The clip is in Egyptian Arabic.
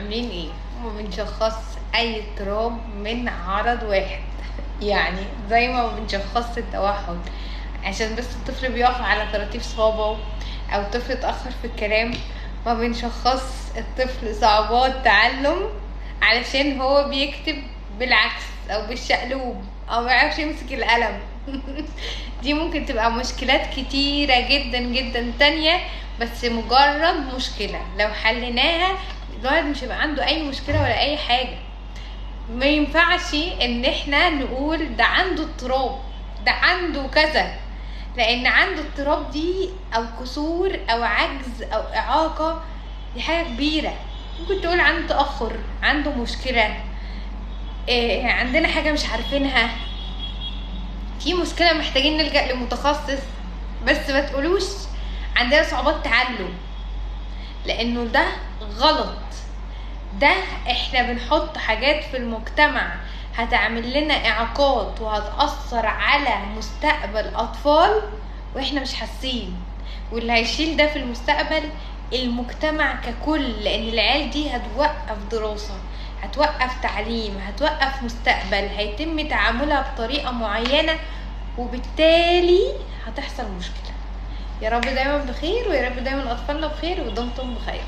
عاملين ايه؟ ما بنشخص اي اضطراب من عرض واحد، يعني زي ما بنشخص التوحد عشان بس الطفل بيقف على طراطيف صوابعه او الطفل اتاخر في الكلام، ما بنشخص الطفل صعوبات تعلم علشان هو بيكتب بالعكس او بالشقلوب او ما يعرفش يمسك القلم. دي ممكن تبقى مشكلات كتيرة جدا جدا تانية، بس مجرد مشكلة لو حليناها الولد مش هيبقى عنده اي مشكلة ولا اي حاجة. ما ينفعش ان احنا نقول ده عنده اضطراب، ده عنده كذا، لان عنده اضطراب دي او كسور او عجز او اعاقة دي حاجة كبيرة. ممكن تقول عنده تأخر، عنده مشكلة، إيه، عندنا حاجة مش عارفينها، في مشكلة محتاجين نلجأ لمتخصص، بس ما تقولوش عندنا صعوبات تعلم، لانه ده غلط. ده احنا بنحط حاجات في المجتمع هتعمل لنا اعاقات وهتأثر على مستقبل اطفال واحنا مش حاسين، واللي هيشيل ده في المستقبل المجتمع ككل، لان العيال دي هتوقف دراسة، هتوقف تعليم، هتوقف مستقبل، هيتم تعاملها بطريقة معينة وبالتالي هتحصل مشكلة. يا رب دايما بخير، ويا رب دايما اطفالنا بخير، ودمتم بخير.